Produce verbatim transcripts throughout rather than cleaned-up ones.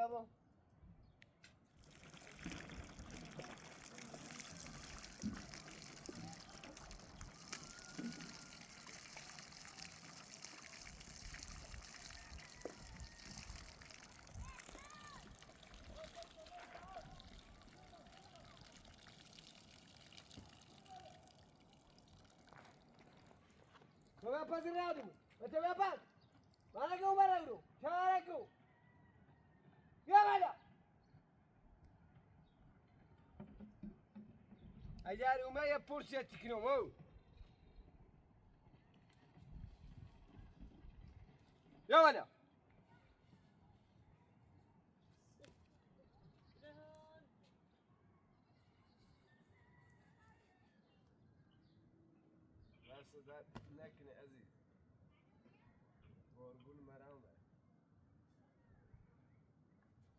Ko vea pasi radu. Ko te vea pasi. Mana kau marau. Cara kau. Ia mana. Ai ari uma ia pursi a tikino mo. Ia mana. Varsa dat nekne Aziz. Borgun marama.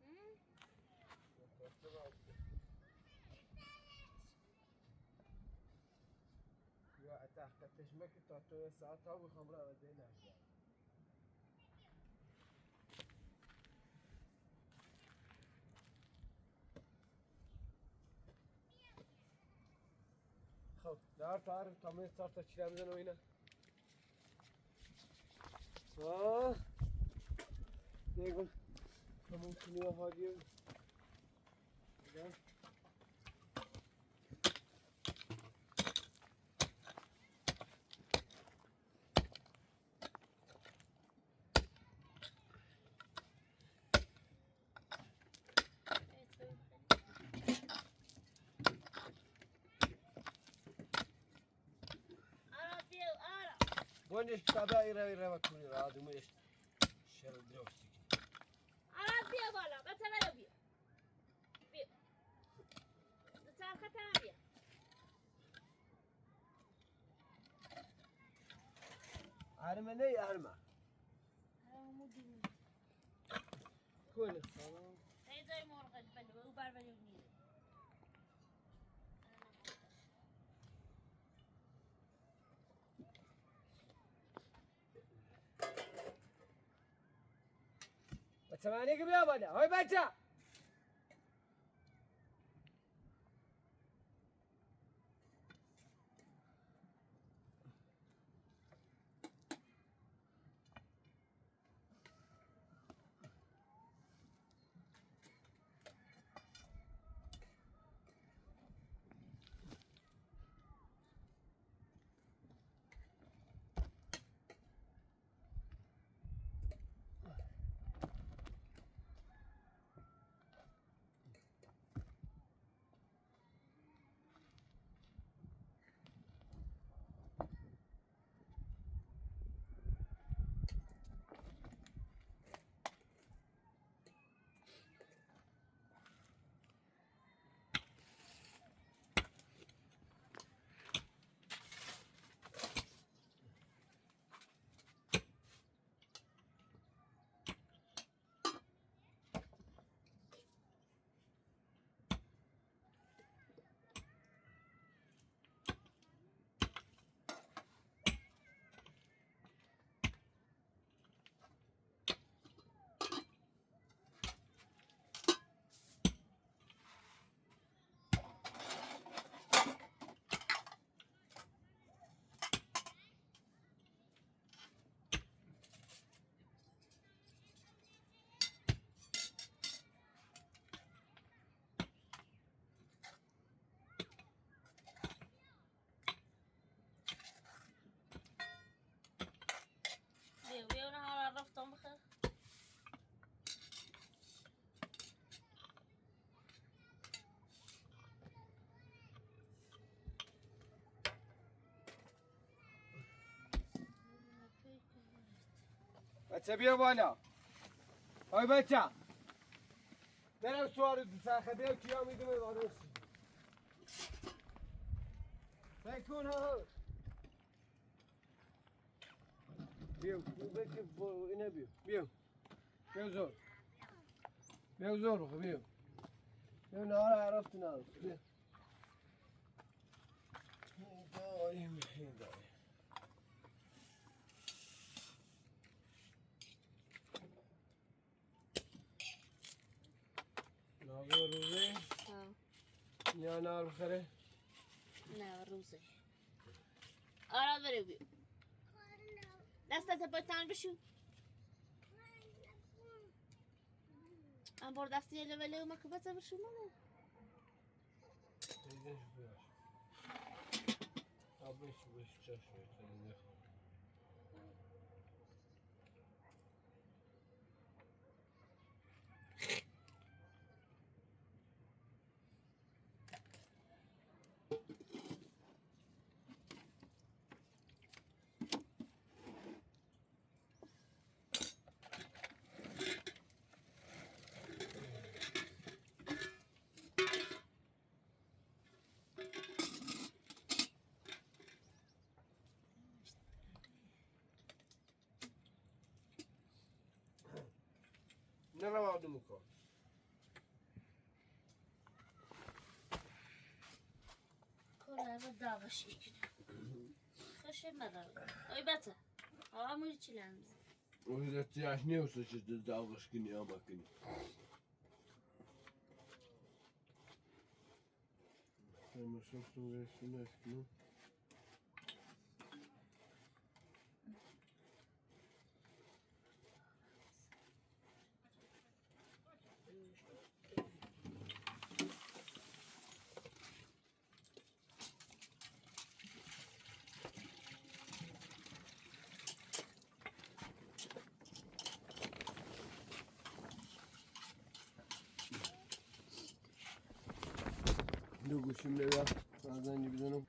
Hmm? Yo ata katesh meki to to sa ta wi khamra la dena. Dar tar tamam sar ta çilemde no ina. Aa. Nego. Tamam çilem hadi. Ya. Boni tada ira ira vakuni radu me shel deo siki. Ara bia bala, bata bala bia. Bia. Bata kata bia. Arma nei arma. Kule. Kaya jai mor ka bala, ubar bala ni. Bacha mani ke bia bana. Oi bacha. Meu, eu na hora rough tão bacana. Bacha bia bana. Oi bacha. Dara suaru sa kabeu ki ami de mai varosi. Sai kun ho. Biu, biu ke vo ina biu. Biu. Biu zor. Biu zor, biu. Biu na hora era tu na. Biu. Doi, doi. Na rosare. Na rose. Ora very view. That's the boy town bishu. Ambor dasti ele vele uma kubata bishu mana. Na rawa dumuko. Kora eva dava shikina. Kashe mara. Oi bata. Awa muri chilans. Oi da ti asni usa shi da dava shikini ama kini. Tem uma só um gajo, não é? Ndugu shimleva, azan ni bidanu.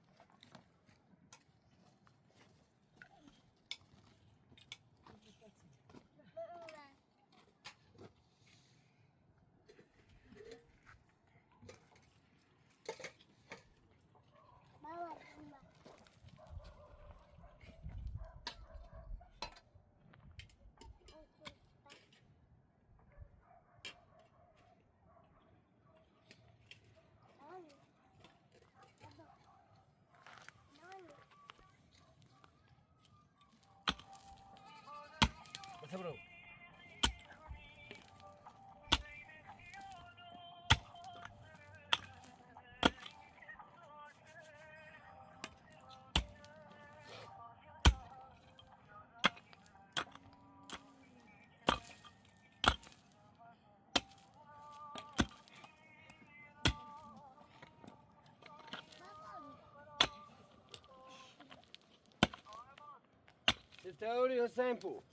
Sitauri o Sempu.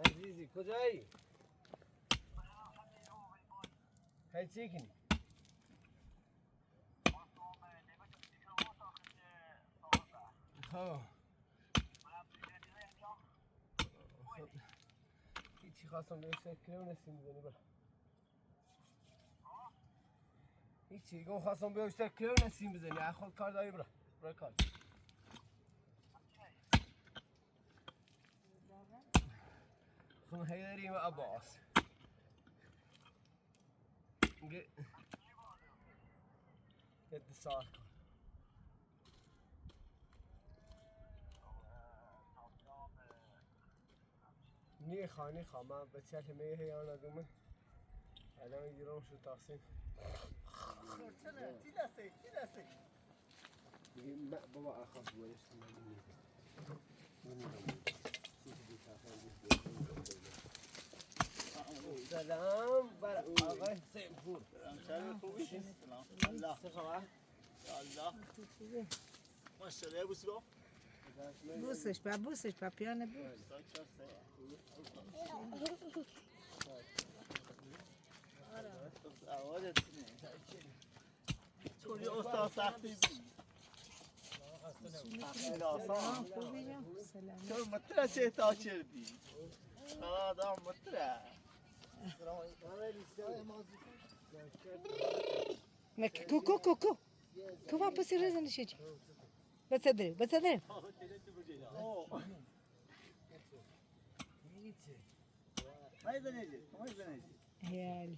Azizi, ko jai? Kai chicken. Oh. Ichi khasam be se kreu na sim zani bra. Ichi go khasam be se kreu na sim zani. A khol kar dai bra. Bra kar. Khun hayri ma abas. Get, get the sock. Ni kha, ni kha ma, but tell him he ana dume. Ana yiro shu tasin. Tila se, tila se. Salam, bara abai sempur. Allah. Allah. Mashallah, busro. Busas pa, busas pa, piana busas. Olha. Kuri osta sakti. Selam. Kuri matra se ta cherdi. Ala da matra. Nek, ku, ku, ku, ku. Ku va pasi reza ni shiji. Batsadre, batsadre. Yali.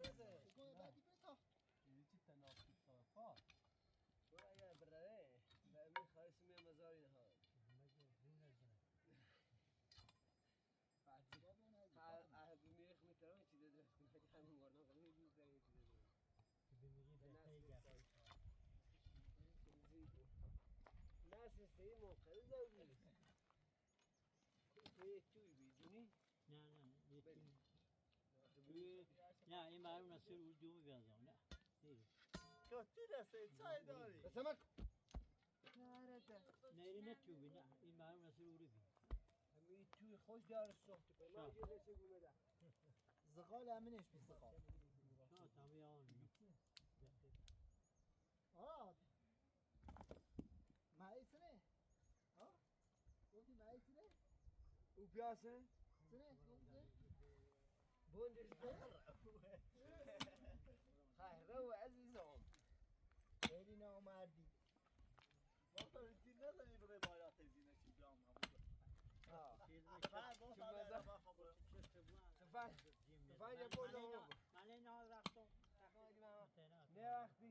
Ele te na hospital pa. Ora ya brother. Ba mi khais me mazari na ha. Ha ha mi khmi taro ti de de. Khmi taro ti de de. Nasi sei mo khal da. Ko e tu i biduni. Ya, ya, e tu. E, ya, e maru na suru ultimu via zona. E. Ko tira se sai dori. Samak. Na iri na tu bina, e maru na suru ultimu. Ami tu khos dar so. Sa. Zaqal amin esh bi zaqal. Sa, tami on. Aa. Mai sine. Ha? Kofi mai sine. Upia sine. Sine, kofi sine. Bom dia. Hai, rau aziz on. Eri na omardi. Bota sine na ni bre bala te sine si biam na buka. Ah. Hai, bota la ba khabra. Tafai. Tafai ya bom. Malena, malena, rato. Tafai di mama. Ne akti.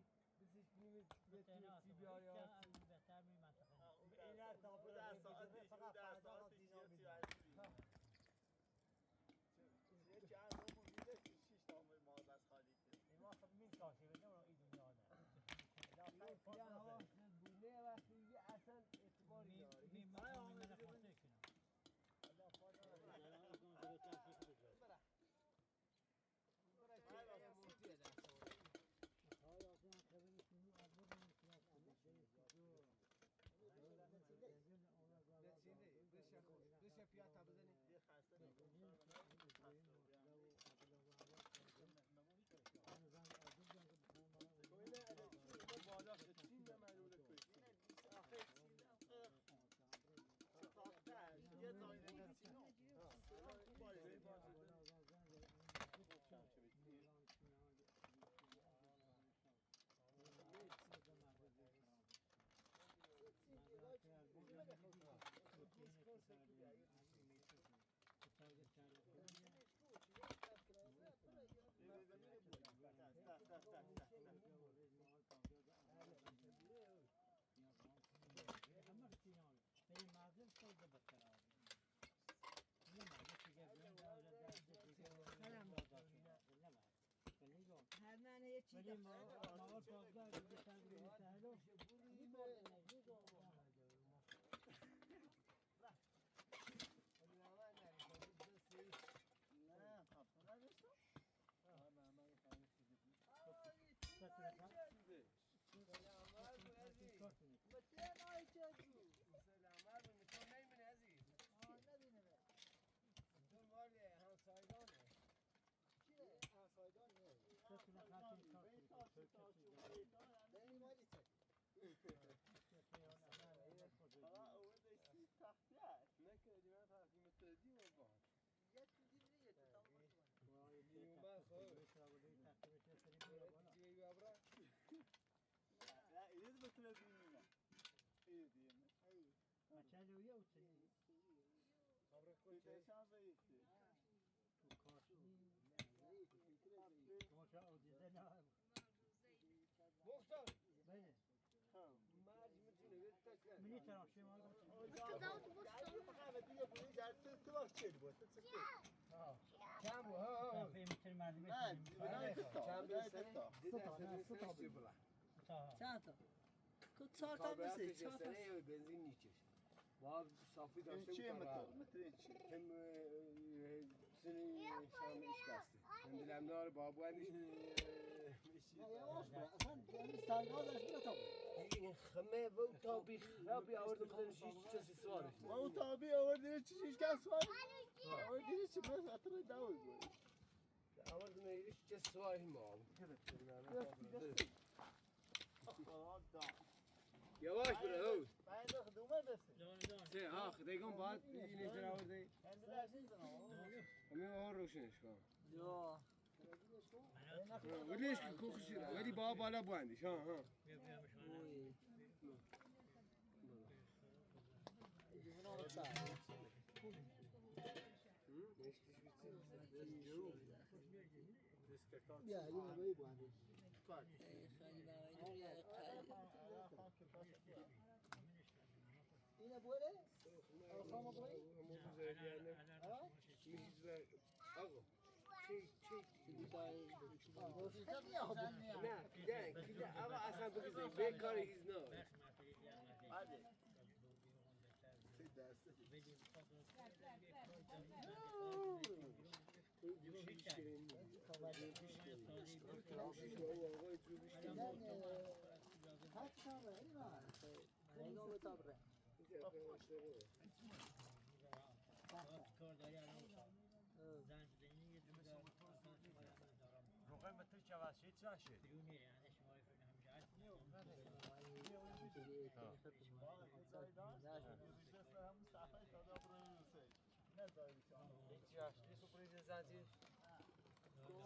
Muxtar. Sato. Ko tsaka me se tsaka. Benzin niche. Ba safi da. Enche motor, motor enche. Hem sini sham ishkasti. Hem bilamdar babu ani. Yavaş bırak. Sen salgaz aşkına tabii. Khame bu tabi, tabi avardım sen hiç sesi var. Bu tabi avardım hiç sesi var. Avardım hiç sesi var. Avardım hiç sesi var. Yavaş bre, ho. Se, ah, dai kon bat, ine jera orde. Ami oro sine shko. Yo. Vidi shko ko kushira, vidi baba la bandi, ha, ha. Yeah, you know, very good. Ina bwere? Au kama bwere? Ha? Na, kida, kida, ava asa bukise, very curry is no.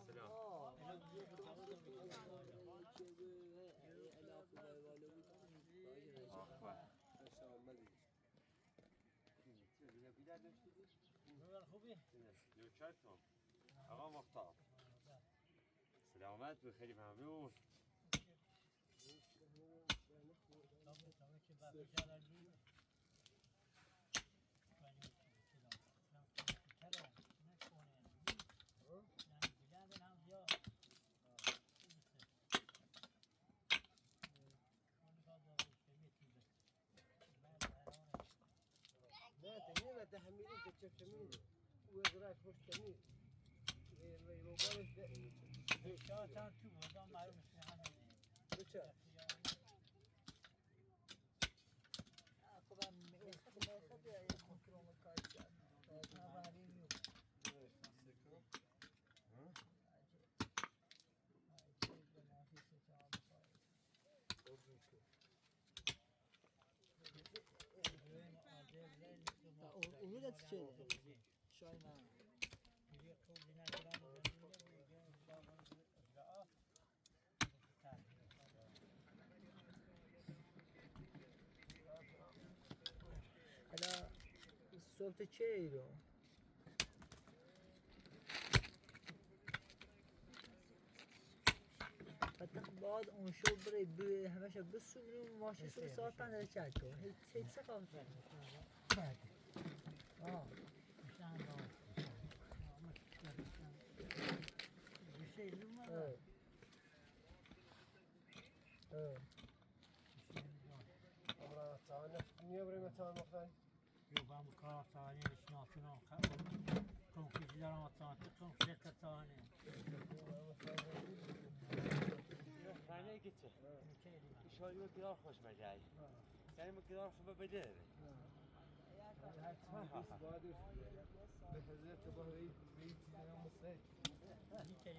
Selam. Selamat, bixeyr, mamnun. لا، تميمة، تحميلي، تشوف تميمة. وين رايح، وش تميم؟ إيه، ما يبغى بالك ده. إيه، شو، شو، شو، هذا ما يعرف شو يعمل. بتشا. آه، طبعًا، إيه، خد، ما يخبي، إيه، ممكن هو ما كان يساعد. آه، ما بعرف. ها؟ Era soltecheiro. Atak bad on show bre bu hamasha bu sumru masha su satan el chato. Hey, hey, saka. Oh. Bishay luma. Eh. Eh. Io vamo ka tani, sino, sino, ka, kon ki dara ma tani, kon ki dara tani. Tani ki tse. Isho io ki dara khos ma dai. Tani ma ki dara khos ma dai. Ni tse.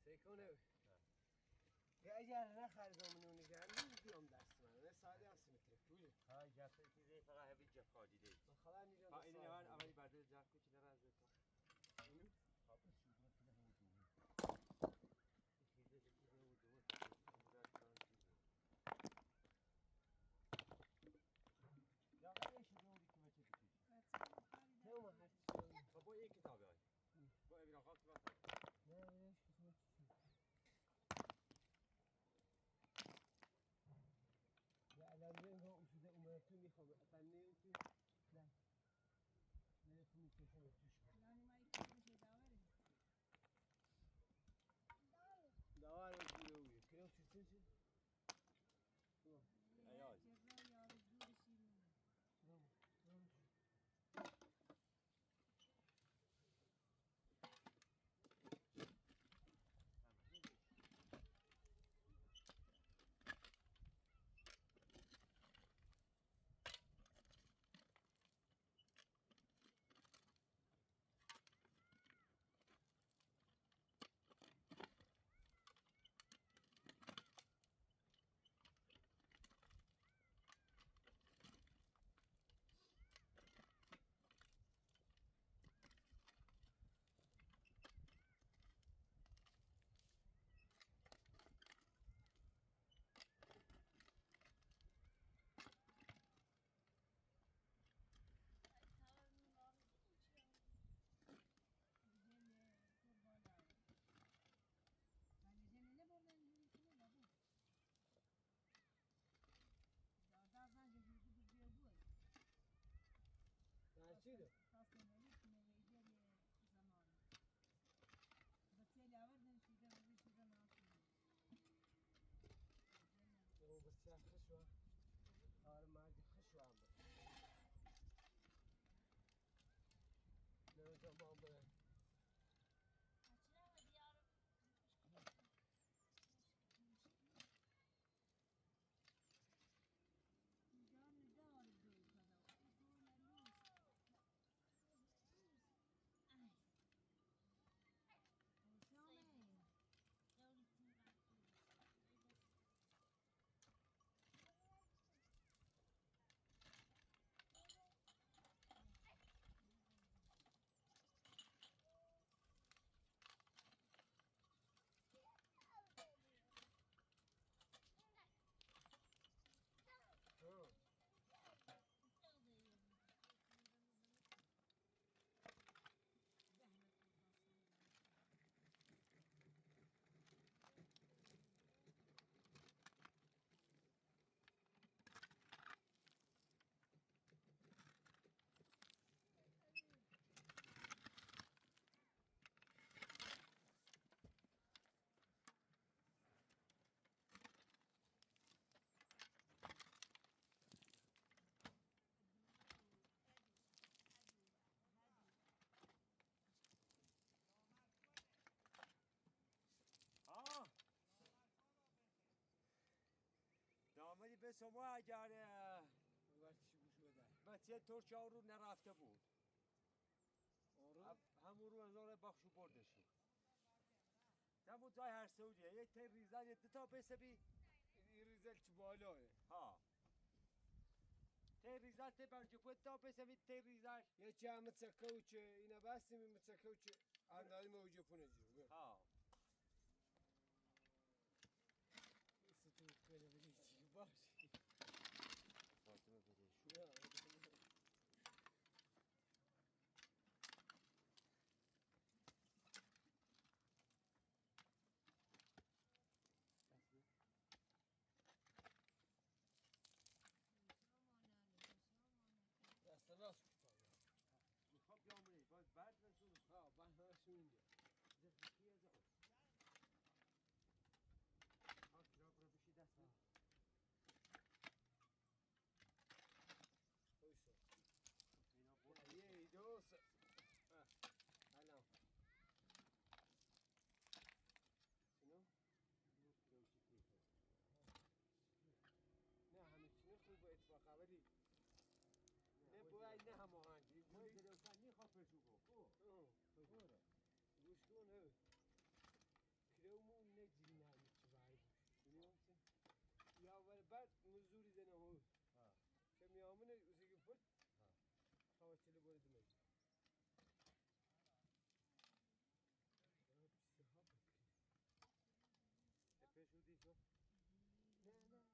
Sei kone. Ya, ya, na khari do munu ni ya, ni di om das ma. Ne sa de asimetri. Uli. Ha, ya, sei ki de fara hebi ya khadi de. Ma khala ni ya. Ha, ini ya, avari bade ya kuch na raha hai. Uli. Ha, kuch na raha hai. Ya, ya, ya, shi do ri kuma che. Tell me. Abo ek kitab hai. Çiğdem. Tasmaneli kime ve ideli zamanı. Batiyeli avar den çiğdem, bir çiğdem nasıl? Yo, batiya xaşwa. Avar maji xaşwa. Ne zaman be? Ha? Damadi be soma agare. Batiye torça oru nerafte bu. Oru? Ab-, hamuru azore bakšu bordešu. Tamu zai har Saudi, e te rizal, e te tau pesebi. I rizal çibalo e. Ha. Te rizal te barđe, po tau pesebi te rizal. Ya çama cakauče, ina basi mi cakauče. Anda ima uđe puneđe. Ha. Isso tu kena vidi baš. Baš tu me vidi. Ya. Jeste nas kupa. Ni hop ya mre, ba bat na sunu. Ha, bat na sunu. Jeste ki ya za. Ha, kira pra bishi das. Oi so. Ina bo. Ye, dos. Ah, I know. Sino? Ne hami sino ko bo et pa kabari. Ne bo ai ne hamo hanji. Ni ko pe su ko. Oh. Ko. Gusto ne. Kira mu ne jina ni chibai. Sino? Ya wala bat muzuri zena ho. Ha. Kami amune usigi put. Ha. Hawa chile bore dumai. E pesu diso? Ne, ne, ne.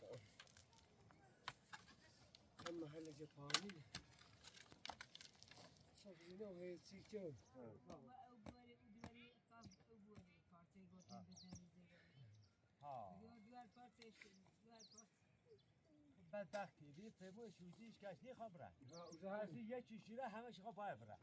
Oh. Ama hali Japani. Sabrina, he si kyo. Au bore, au bore, parti go tin de. Baldak, vi premo shuti shkash ni khabra. Uza hazi. Uzi yechi shira hama shi khabra.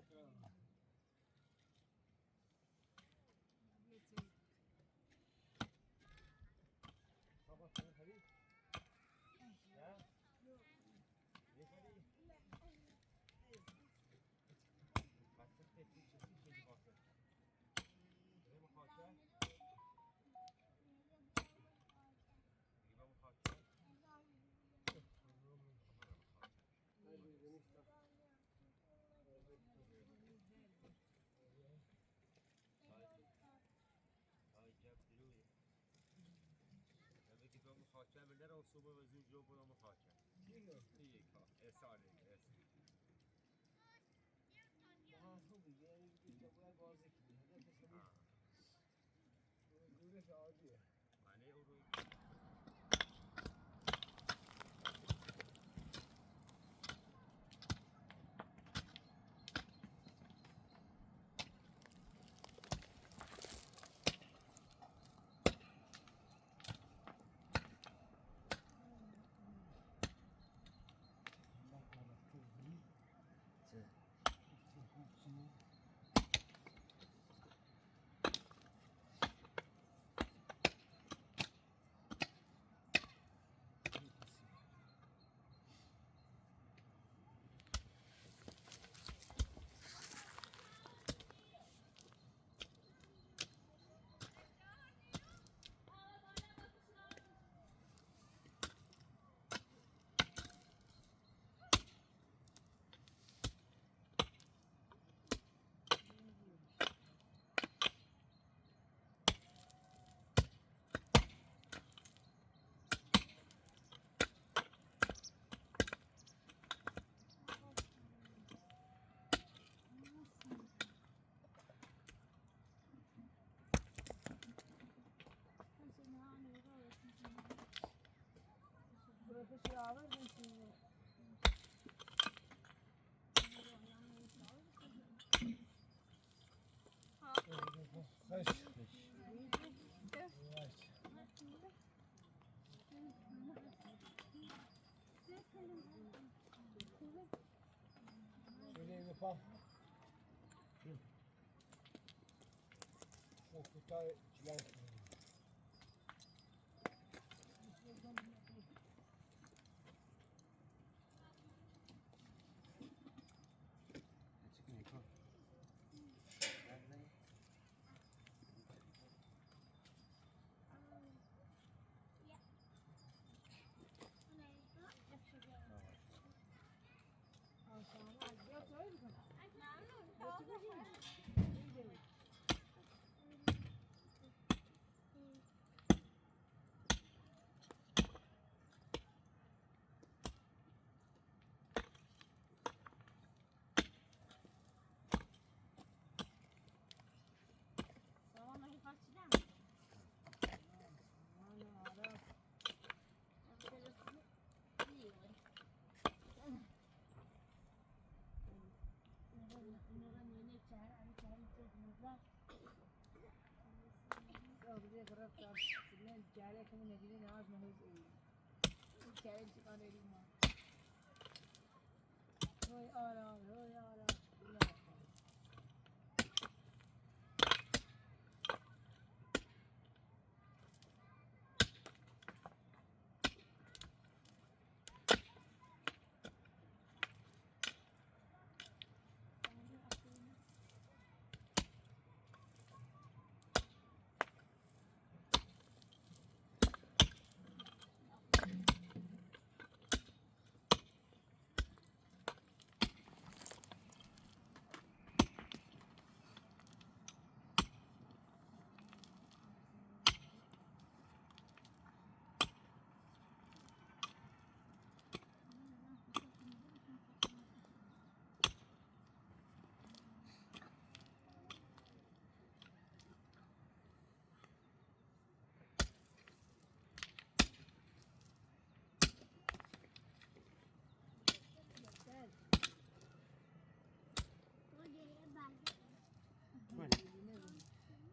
What?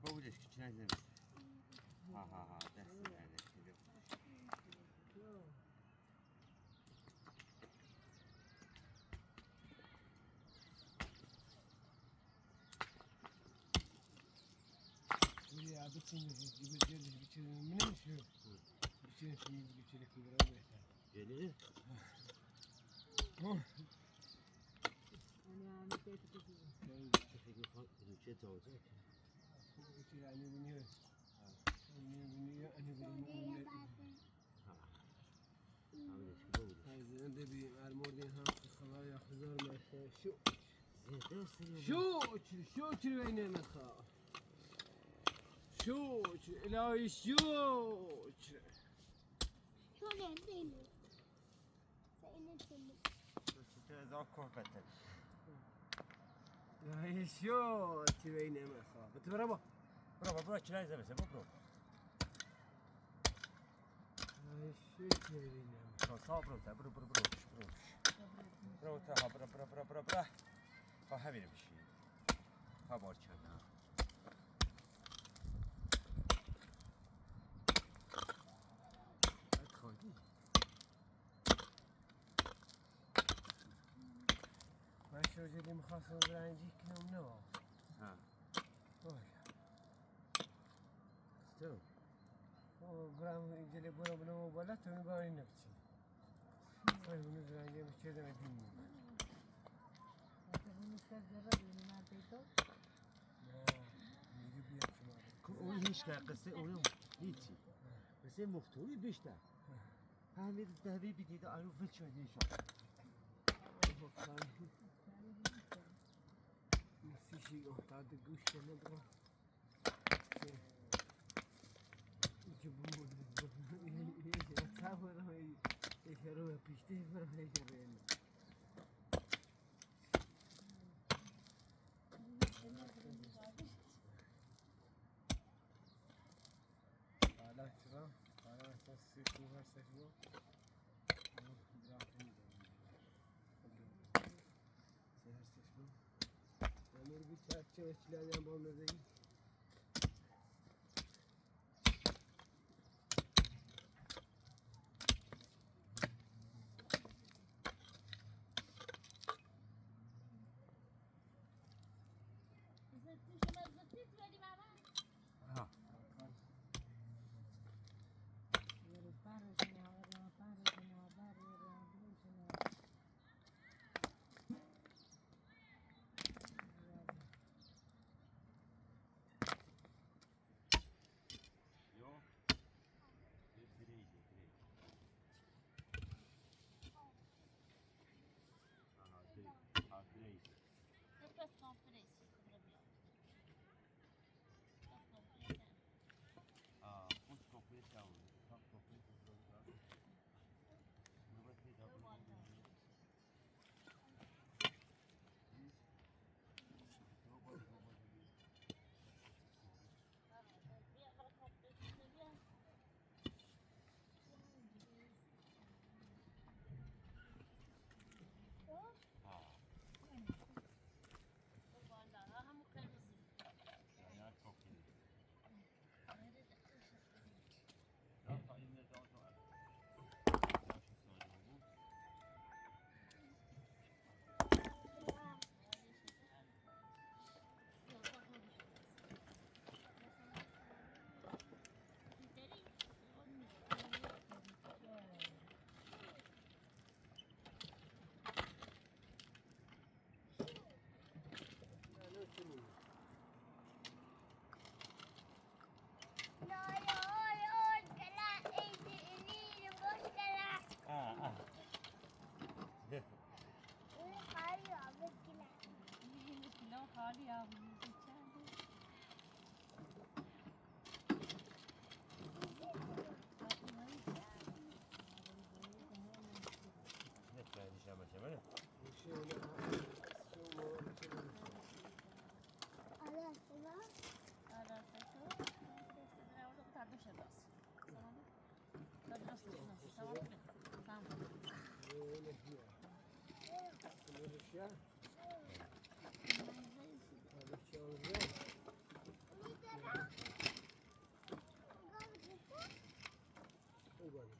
What was this? Ha, ha, ha. That's the man that can do it. Šuti, šuti, vei nema ka. Šuti, ila šuti. Ai, šuti, vei nema ka. Bravo, bravo, bravo, bravo, bravo, bravo, bravo, bravo. Bravo, bravo, bravo, bravo. Bravo, bravo, bravo, bravo, bravo. Bravo, bravo, bravo, bravo. Bravo, bravo, bravo. Mas hoje ele me passou grande que não, não. Ah. Olha. Estou. O grande ele bora não vou lá, tu não vai não. Ai, unu zara ia mesti da na dini. Oi, iska, kase, oi, iti. Kase moftu, oi, bista. Ah, me da vi bidi da alu vecho ni sho. Sisi, o ta de gusta, né, bro? Yo. Três, três, três. Aham, três. Ah, três. Depois comprei, se problema. Depois comprei, né? Ah, posso comprar, então? Posso comprar, então, tá? Não vai ter dado. Ah, ah.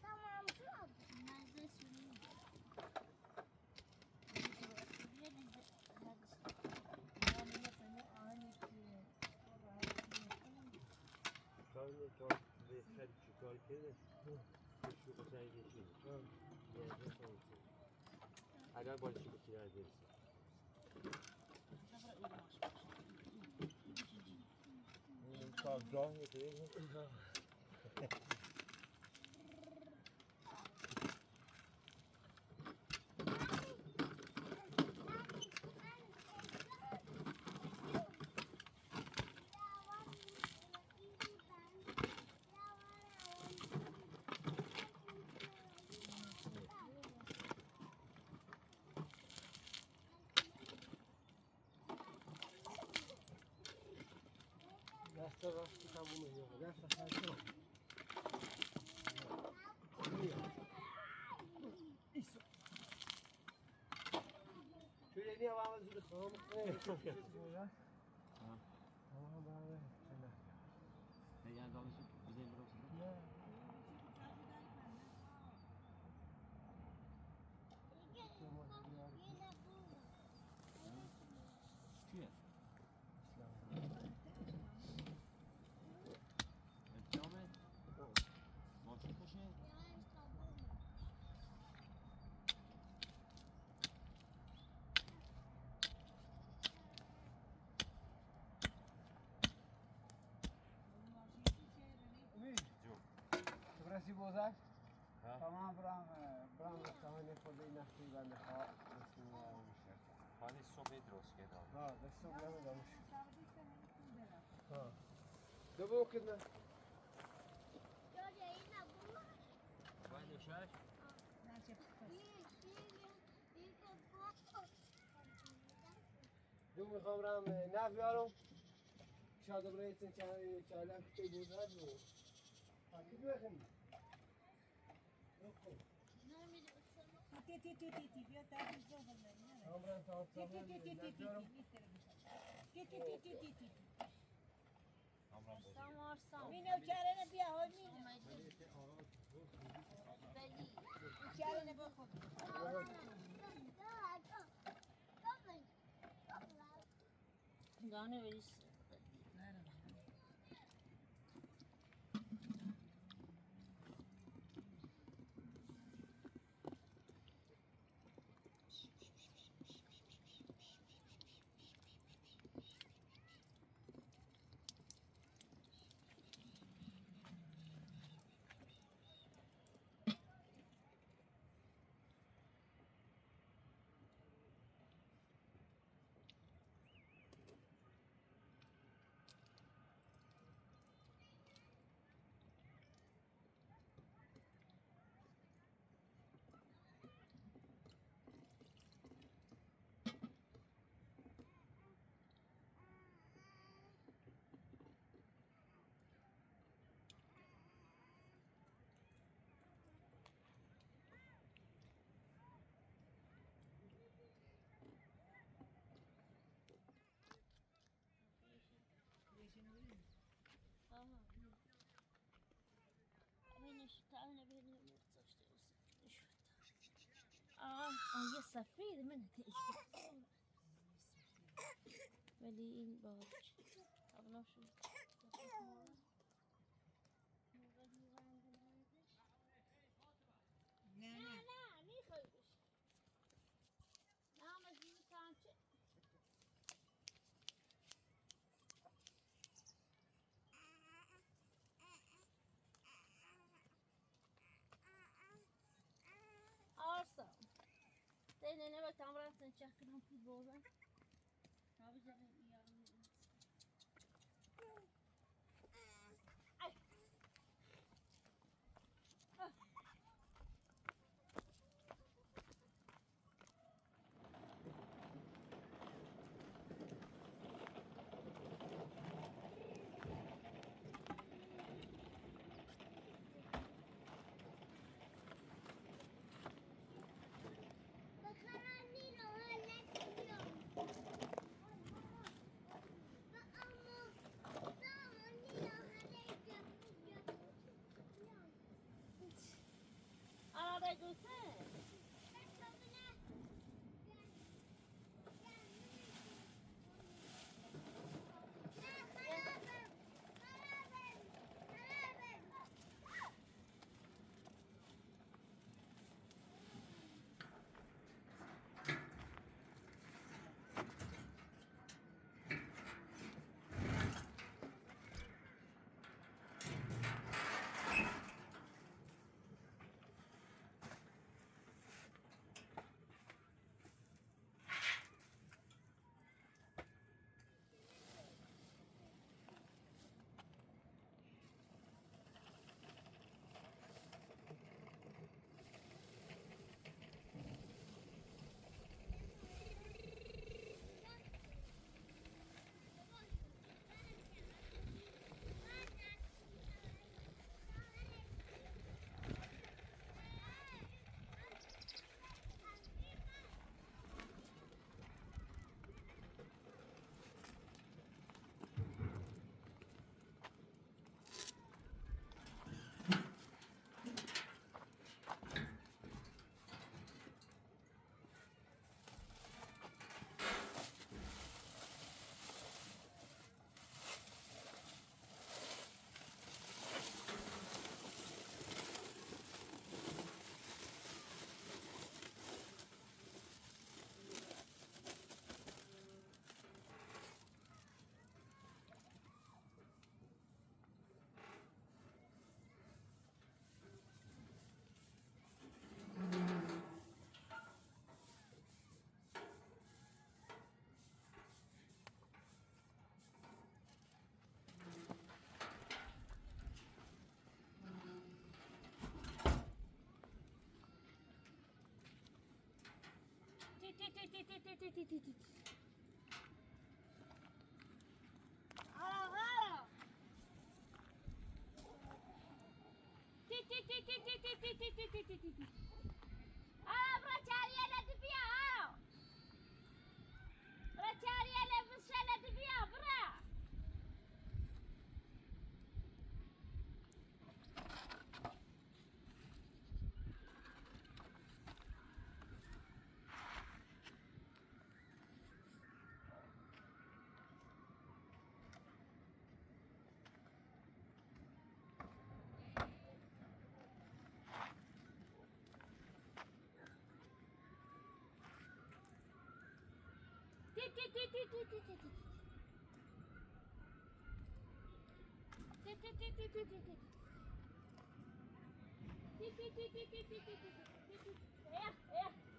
Tamam, çok. They had to call here. Deixa eu passar aí, deixa eu. Yeah, that's all. I don't want you to see that. Hum, tá bom, eu tenho. Isso. Şöyle niye var? Çiye. Ui. Giù. Dovresti posare? Eh? Tamam, bravo, bravo, tamam, ne potevi nascondere qua, nessuno. Quali sono i droschi, no? No, adesso andiamo da uscire. No. Dopo che ne... Vai, dove c'è? Dopo mi compra un, eh, un avion. Ciao, dovrei iniziare, cioè, la che devo dare. Ma che due che mi... Ti, ti, ti, ti, ti, via te ti, ti, ti, ti, ti, ti, ti, ti, ti, ti, ti. Samo, samo. Mina, u cere na bia, oi, mina. U cere na bia, oi. Gone vei. Ah, ah, yes, I feel the minute. Really in box. I'm not sure. Não, não, não. Awesome. Tei nene vai tamra sen chakra pibora. Ai. Ti, ti, ti, ti, ti. Aro, aro. Ti, ti, ti, ti, ti, ti, ti, ti, ti, ti, ti, ti. Aro, bra, cari ena tibia, aro. Bra, cari ena, bra, cari ena tibia, bra. Ti, ti, ti, ti, ti, ti, ti, ti. Ti, ti, ti, ti, ti, ti, ti. Ti, ti, ti, ti, ti, ti, ti, ti, ti. Ia, ia.